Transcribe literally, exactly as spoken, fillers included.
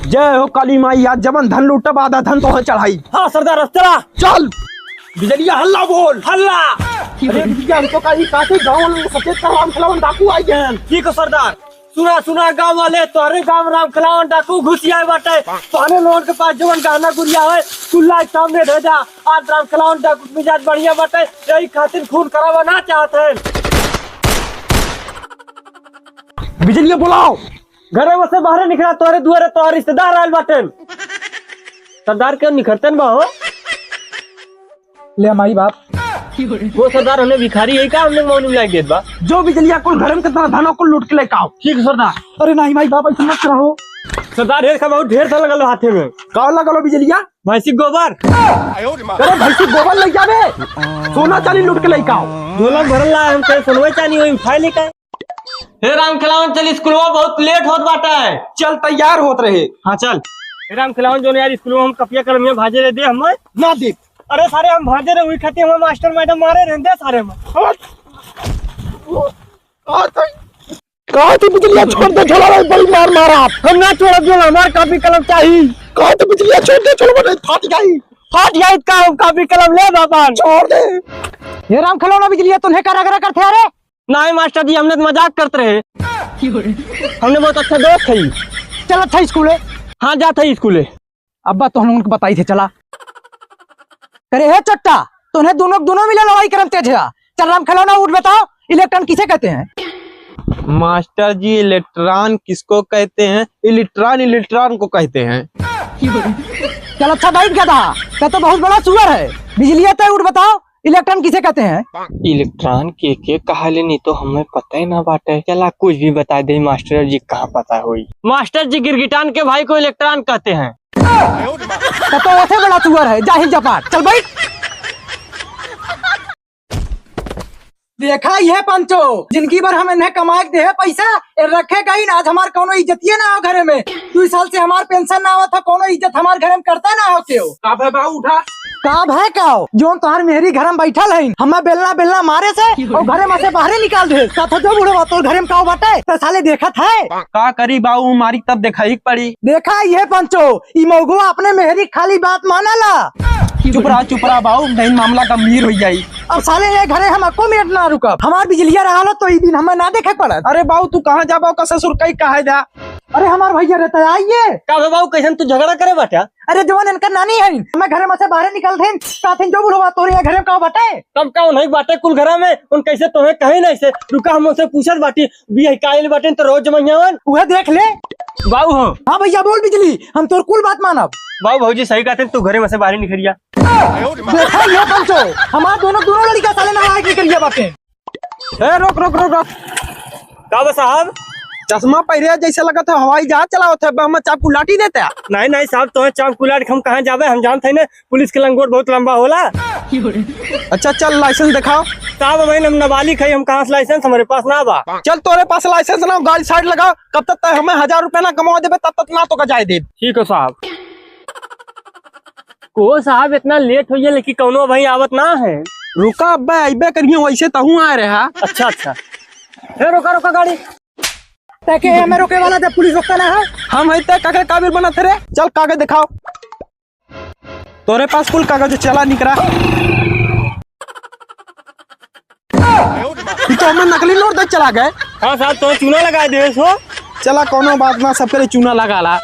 जय हो काली माई, आज जवन धन लूटब, आधा धन तोहे चढ़ाई। हाँ सरदार, अब चला। चल। बिजलिया, हल्ला बोल। हल्ला। अरे बिजलिया, हमको का ई काटे गाँव वाले सफेद का राम खिलावन डाकू आई हैं। ठीक है सरदार। सुना, सुना गाँव वाले, तोहरे गाँव राम खिलावन डाकू घुसियाए बाटे। तोहरे लोगन के पास जवन गहना गुरिया है, कुल्ला के सामने भेजा। आज राम खिलावन डाकू के मिजाज बढ़िया बाटे, यही खातिर खून करावा ना चाहत है। बिजलिया बोलाओ। घरे में से बाहरे निकला, तोहरे दुआरे तोहरे रिश्तेदार आयल बाटेन। सरदार के निखरतन बा हो। ले माई बाप। वो सरदार हमने भिखारी है का, हमने मौनी में लाग देत बा। जो बिजलिया कुल घरे में कितना धन हो, कुल लूट के लेके आओ। ठीक है सरदार। अरे नहीं माई बाप, ऐसे मत रहो। सरदार ढेर का बहुत ढेर सा लगल हाथे में। का लगल हो बिजलिया? भैंसी गोबर। अरे भैंसी गोबर ले जाबे, सोना चांदी लूट के लेके आओ। झोला भरल ला, हम कहे सोनवे चांदी वही उठाए लेके आए। हे राम खिलावन, चल स्कूलवा, बहुत लेट होत बाटे। चल तैयार होत रहे। हाँ चल। हे राम खिलावन, जो यार स्कूलवा हम कपिया कलमिया भाजे रहे दे हमें। ना दे। अरे सारे हम भाजे रहे, वही खातिर हमें मास्टर मैडम मारे रहे दे सारे हम। कहा थे बिजलिया छोड़ दे, झोला भाई बड़ी मार मारा। हम ना छोड़ब, जो हमार कापी कलम चाही। कहा थे बिजलिया छोड़ दे, झोला भाई फाट गई। फाट गई का, हम कापी कलम ले बाबा। छोड़ दे। हे राम खिलावन, बिजलिया तुन्हें का रगड़ा करते अरे? नहीं मास्टर जी, हमने तो मजाक करत रहे। हमने बहुत अच्छा दोस्त है। चल अच्छा स्कूल है। हाँ, जात है स्कूल है। अब्बा तो हम उनको बताई थे, चला। करे हे चट्टा, तो उन्हें दोनों, दोनों मिला लड़ाई करम तेज है। चल राम खिलौना, उठ बताओ, इलेक्ट्रॉन किसे कहते हैं? मास्टर जी, इलेक्ट्रॉन किसको कहते हैं? इलेक्ट्रॉन, इलेक्ट्रॉन को कहते हैं। चल अच्छा बैठ गया था, तो, तो बहुत बड़ा सुअर है। बिजलिया तय उठ बताओ, इलेक्ट्रॉन किसे कहते हैं? इलेक्ट्रॉन के के कहा लेनी तो हमें पता ही ना बाटे। चला कुछ भी बता दे मास्टर जी, कहाँ पता होई? मास्टर जी, गिरगिटान के भाई को इलेक्ट्रॉन कहते हैं। तो, तो ऐसे बड़ा सुअर है, जाहिल जपाट। चल बैठ। देखा ये पंचो, जिंदगी भर हम इन्हें कमाए के देहे पैसा, ए रखे गई ना, आज हमार कौनो इज्जतिये ना हो घरे में। दू साल से हमार पेंशन ना आवत हो, कौनो इज्जत हमार घरे में करता ना हो केहू। का भय बाऊ उठा? का भय का हो? जोन तोहार मेहरी घर में बैठल है, हमें बेलना बेलना मारे से और घरे में से बाहरे निकाल दे। का था जो बुढ़वा तोर घरे में का बाटे? तो साले देखत है। का करी बाऊ, मारी तब देखाई के पड़ी। देखा ये पंचो, ई मौगवा अपने मेहरी खाली बात मानला। चुप रहा, चुप रहा बाऊ, नहीं मामला गंभीर हो जाई। अब साले ये घरे हम एको मिनट ना रुकब। हमार बिजलिया रहल तो ई दिन हमें ना देखे पड़त। अरे बाऊ, तू कहाँ जाबा का ससुर कई कहा जा? अरे हमार भैया रहता है, आइए। का भे बाऊ, कैसन तू झगड़ा करे बाटा? अरे जवन इनकर नानी है, हमें घरे में से बाहरे निकाल देन, कहथिन जो बुढ़वा तोरे ये घरे में का बाटे? कब का उन्हें बाटे कुल घरा में, उन कैसे तोहे कहे नहीं से? रुका, हम उनसे पूछत बाटी, बियाह कायल बाटे तो रोज जमैयावन। उहे देख ले। बाऊ हो। हाँ भैया बोल बिजली, हम तोर कुल बात मानब। बाऊ भौजी सही कहते, तू घरे में से बाहर निकल गया। देखा ये पंचो, हमार दोनों, दोनों लड़का साले नालायक निकल गया बाटे। ए, रोक, रोक, रोक, रोक। का बा साहब? चश्मा पहिरे जैसे लगत है हवाई जहाज चलावत है, बा हम चाकू लाठी देते हैं। नहीं, नहीं साहब, तोहे चाकू लाठी हम कहाँ जाबे, हम जानते हैं ना, पुलिस के लंगोट बहुत लंबा होला। अच्छा चल लाइसेंस दिखाओ। साहब, हम, हम नाबालिग है, हम कहाँ से लाइसेंस, हमारे पास ना बा। चल तोरे पास लाइसेंस ना हो, गाड़ी साइड लगाओ, कब तक तय हमें हजार रुपया ना कमा देबे, तब तक ना तो का जाए देब। ठीक है साहब। को साहब इतना लेट हो गया, लेकिन कौनो भाई आवत ना है। रुका अब्बा, अइबे करिए, वैसे तहूँ आ रहा। अच्छा, अच्छा। ए, रोका, रोका गाड़ी। ताकि हमें रोके वाला जब पुलिस रोकता ना है। हम है ते कागज काबिल बनत रे। चल कागज दिखाओ। तोरे पास कुल कागज चला निकरा। ये तो हमें नकली नोट दे चला गए। हाँ साहब, तो चूना लगा दे सो। चला कौनो बात ना, सबके लिए चूना लगा ला।